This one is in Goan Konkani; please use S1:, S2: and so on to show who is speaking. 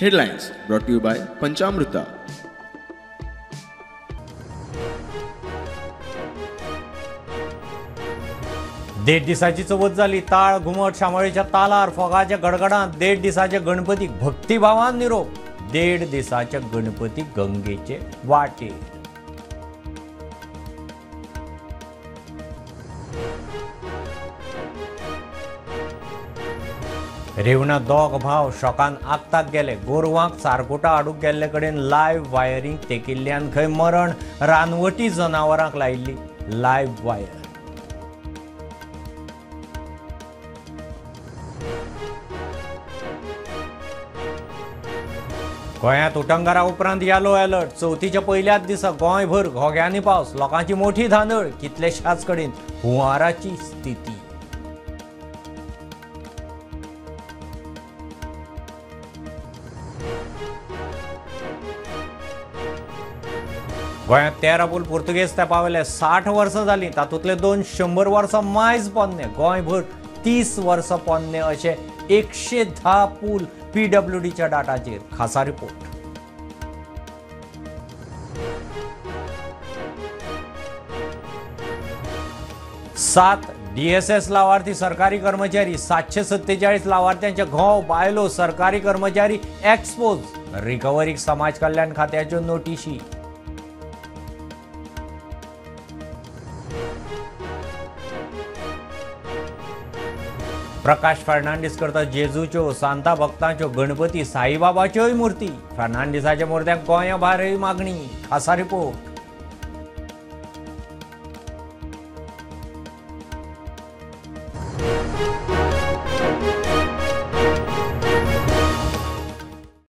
S1: Headlines brought to you by Panchamruta.
S2: देड दिसाची चवथ जाली. ताळ घुमट शामळीच्या तालार फोगाच्या गडगडांत देड दिसाचे गणपतीक भक्तिभावान निरोप. देड दिसाच्या गणपती गंगेचे वाटेर. रेवणा दोग भाव शॉकान आगताक गेले. गोरवांक चारकुटा हाडूंक गेल्ले कडेन लायव्ह वायरींग तेकिल्ल्यान खंय मरण. रानवटी जनावरांक लायिल्ली लायव्ह वायर. गोंयांत उटंगारा उपरांत येलो अलर्ट. चवथीच्या पयल्याच दिसा गोंयभर घोग्यांनी पावस. लोकांची मोठी धांदळ. कितलेशाच कडेन हुंवाराची स्थिती. गोंयांत 13 पूल पुर्तुगेज तेंपावेले 60 वर्सां जालीं. तातूंतले 2 100 वर्सां मायज पोन्ने. गोंयभर 30 वर्सां पोन्ने अशे 110 पूल पीडब्ल्यूडीच्या डाटाचेर. खासा रिपोर्ट. सात डीएसएस लावार्थी सरकारी कर्मचारी 747 लावार्थ्यांचे घोव बायलो सरकारी कर्मचारी एक्सपोज. रिकव्हरीक समाज कल्याण खात्याच्यो नोटिशी. प्रकाश फर्नांडीस करता जेजूच्यो, सांता भक्तांच्यो, गणपती साईबाबाच्योय मूर्ती. फर्नांडीसाच्या मूर्त्यांक गोंया भायरय मागणी. खासा रिपोर्ट.